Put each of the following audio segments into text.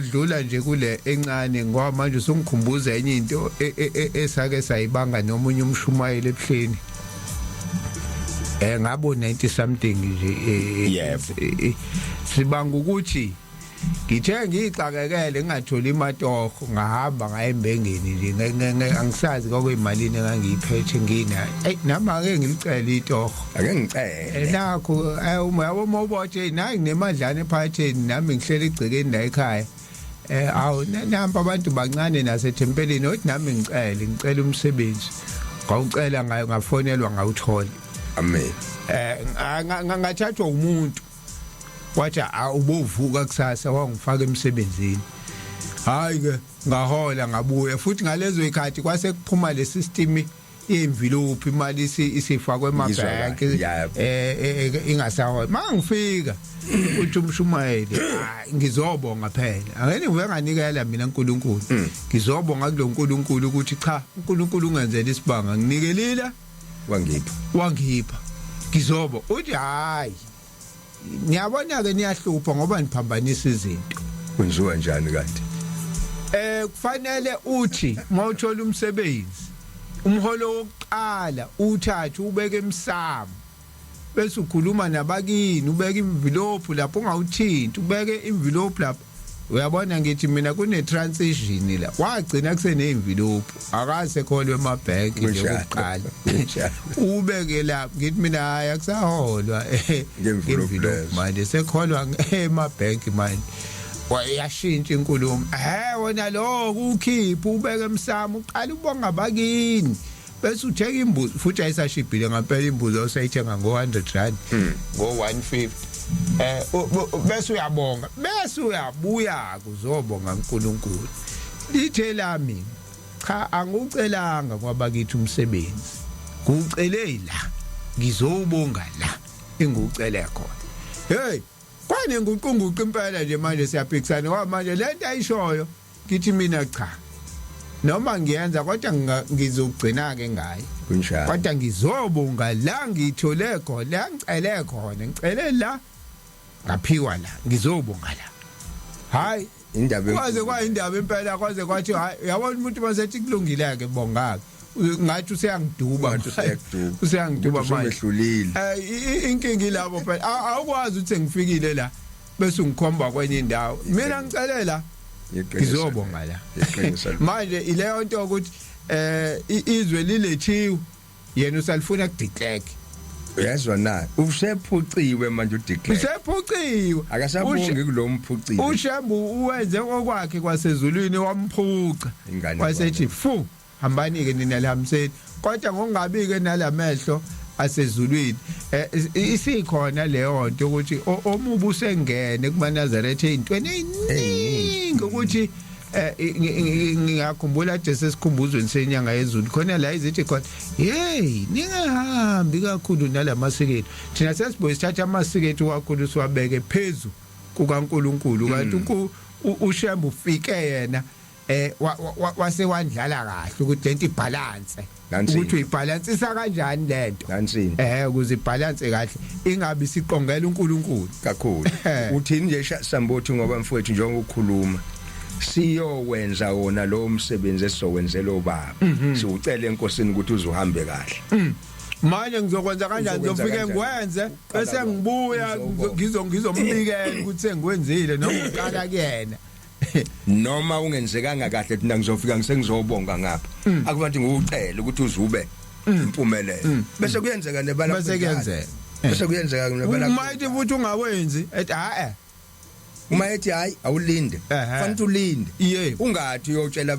Ngizodlula nje kule encane ngoba manje usungikhumbuza enye into esake sayibanga nomunye umshumayeli ebuhleni. Ngabo 90 something nje. Yebo. Sibanga ukuthi ngithe ngixakekele ngingatholi imatoho, ngahamba ngaye embengeni nje, angisazi kwakuyimalini engangiyiphethe nginayo. Ey, nami ake ngilicele itoho. Ake ngicele. Nakho uma yabo mawubotshe nayi nginemadlana ephaketheni, nami ngihleli egcekeni la ekhaya. Awu, nampa abantu bancane nasethempelini, othi nami ngicele umsebenzi. Ngawucela, ngayo ngafonelwa, ngawuthola. Amen. Ngathathwa umuntu wathi awubovuka kusasa, wangifaka emsebenzini. Hayi ke, ngahola, ngabuya futhi. Ngalezo ikhathi kwase kuphuma le system yemvilophi, imali isifakwe emabhanki, ingasahola. Mangifika uthi umshumayeli, "Ngizobonga phela, angeke ngivuke nganikela mina uNkulunkulu, ngizobonga kulo nkulunkulu ukuthi cha, uNkulunkulu ungenzela isibanga, nginikelile, wangipha, wangipha, ngizobo." Uthi, "Hayi, niyabona ke, niyahlupha ngoba niphambanisa izinto." Kwenziwa njani kanti? Kufanele uthi mawuthola umsebenzi, umholo wokuqala uthathe ubeke emsamo, bese ukhuluma nabakini, ubeke imvilophu lapho, ungawuthinti, ubeke imvilophu lapho. Uyabona, ngithi mina kune transition la, wagcina kuseneyimvilophu, akase kholwe emabhenki nje. Kokuqala ubeke lapho, ngithi mina hayi, akusaholwa ngemvilophu lezo. Manje sekholwa emabhenki manje, yashintsha inkulumo. Wona lo ukhipha ubeke emsamo, uqala ubonga bakini, bese uthenga imbuzi futhi ayisashibhile ngempela imbuzi, osayithenga ngo 100 rand, ngo 150. Bese uyabonga, bese uyabuya kuzobonga uNkulunkulu. Lithe lami, "Cha, angucelanga kwabakithi umsebenzi, ngucele la, ngizowubonga la engucele khona." Hey, kwanenguqunguqu impela nje manje, siyaphikisana ngoba manje lento ayishoyo, ngithi mina cha, noma ngiyenza kodwa ngizogcina ke ngayo. Kunjalo. Kodwa ngizobonga la ngithole khona, la ngicele khona, ngicele la, ngaphiwa la, ngizobonga la. Hayi, indaba kwaze kwayindaba impela, kwaze kwathi hayi, uyabona umuntu masethi kulungile ke, bonga ke, ngathi useyangiduba. Ngathi useyakuduba. Useyangiduba manje. Usumehlulile. Inkinga ilapho phela, awukwazi ukuthi sengifikile la bese ungikhomba kwenye indawo, mina ngicele la, ngizobonga la. Iqiniso. Manje ileyo nto ukuthi izwe lilethiwe, yena usalifuna ku de Klerk. Uyezwa na, usephuciwe manje uDe Klerk. Usephuciwe. Akasabongi kulo mphucile. Ushembu uwenze okwakhe kwasezulwini, wamphuca. Ingane. Wasethi, "Fu, hambani ke nina lihambiseni." Kodwa ngokungabi ke nalamehlo asezulwini, isikhona leyo nto ukuthi omubi usengene kumaNazaretha ezintweni eziningi, ukuthi ngiyakhumbula nje sesikhumbuzweni senyanga yezulu khona la izithi khona, "Hey, ningahambi kakhulu nalamasikethu." Thina sesibuye sithatha amasikethu kakhulu, siwabeke phezu kukaNkuluNkulu, kanti uShembe ufike yena wase wandlala kahle ukuthi lento ibalance, Nansi ukuthi uyibalansisa kanjani lento. Nansi into. Ukuze ibalance kahle, ingabe isiqongela uNkulunkulu. Kakhulu. Uthini nje Sambothi, ngoba mfowethu, njengoba ukhuluma, siyowenza wona lo msebenzi esizowenzela obaba, siucela enkosini ukuthi uzuhambe kahle. Manje ngizokwenza kanjani? Uzokwenza Ngizofike kanjani? ngikwenze, Uqala bese kwakho. ngibuya Uzobonga. ngizombikela ukuthi sengikwenzile, noma uqala kuyena? Noma ungenzekanga kahle, thina ngizofika ngisengizobonga ngapha, akubantu ngiwucela ukuthi uzube impumelelo, bese kuyenzeka nebala. Bese kuyenzeka. Bese kuyenzeka nebala. Uma ethi futhi ungawenzi, ethi hayi. Uma ethi hayi, awulinde. Fanele ulinde. Ungathi uyotshela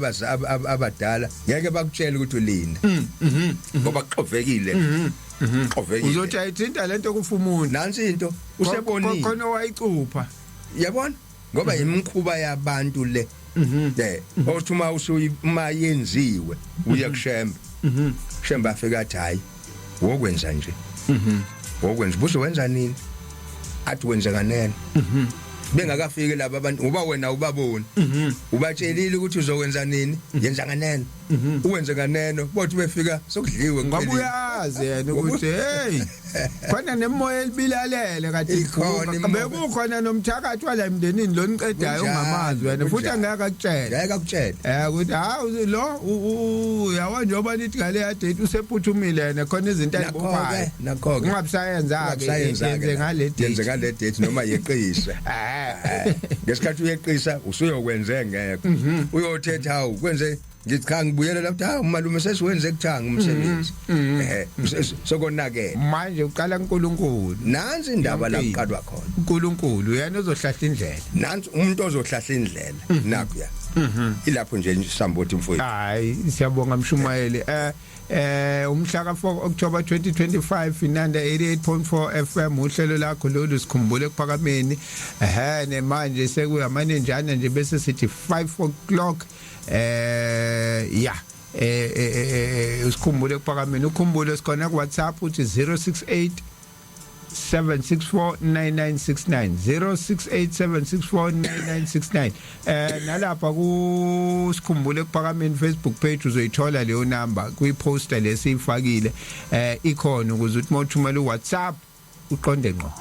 abadala, ngeke bakutshele ukuthi ulinde, ngoba kuxovekile, kuxovekile. Uzothi ayithinta lento kufa umuntu. Nansi into, usebonile. Khona wayicupha. Yabona, ngoba imikhuba yabantu le, othi uma usuyi uma yenziwe, uye kuShembe, Shembe afika athi, "Hayi, wokwenza nje, wokwenza buso wenza nini?" Athi wenza kanene bengakafiki laba abantu, ngoba wena ubaboni, ubatshelile ukuthi uzokwenza nini, yenza kanene, uwenze kaneno, bothi befika sokudliwe. Ngoba kuphelile. Uyazi yena ukuthi hey. Khona nemoya elibilalele kade Ikhona imoya. Bekukhona nomthakathi wala emndenini lo niqedayo Kunjalo, ungamazi wena futhi kunjalo. angeke akutshele. Ngeke akutshele. Ukuthi hawu lo yawa njengoba nithi ngale date usephuthumile yena, khona izinto ayibophayo. Nakho-ke. Ungabisayenza ke. Ungabisayenza-ke Yenze la. ngale date. Yenze ngale date noma yeqise. Ngesikhathi uyeqisa usuyokwenze ngekho. Uyothetha, hawu, kwenze ngithi cha, ngibuyela lapho, hawu malume, sesiwenze kuthanga umsebenzi, sokonakele. Manje uqala uNkulunkulu. Nansi indaba la Yonke. kuqalwa khona. uNkulunkulu yena ozohlahla indlela. Nansi umuntu ozohlahla indlela nakuya ilapho nje sambothi, mfowethu. Hayi, siyabonga mshumayeli. Umhla ka 4 October 2025, Inanda 88.4 FM, uhlelo lakho lolu Sikhumbule Ekuphakameni. Nemanje sekuyamanenjana nje bese sithi 5 o'clock. Ya, usikhumbule Ekuphakameni, ukhumbule sikhona ku WhatsApp uthi 068 7649969, 0687649969. Nalapha ku Sikhumbule Ekuphakameni Facebook page uzoyithola leyo number kwi poster lesiyifakile, ikhona ukuze uthi mawuthumela uWhatsApp uqonde ngqo.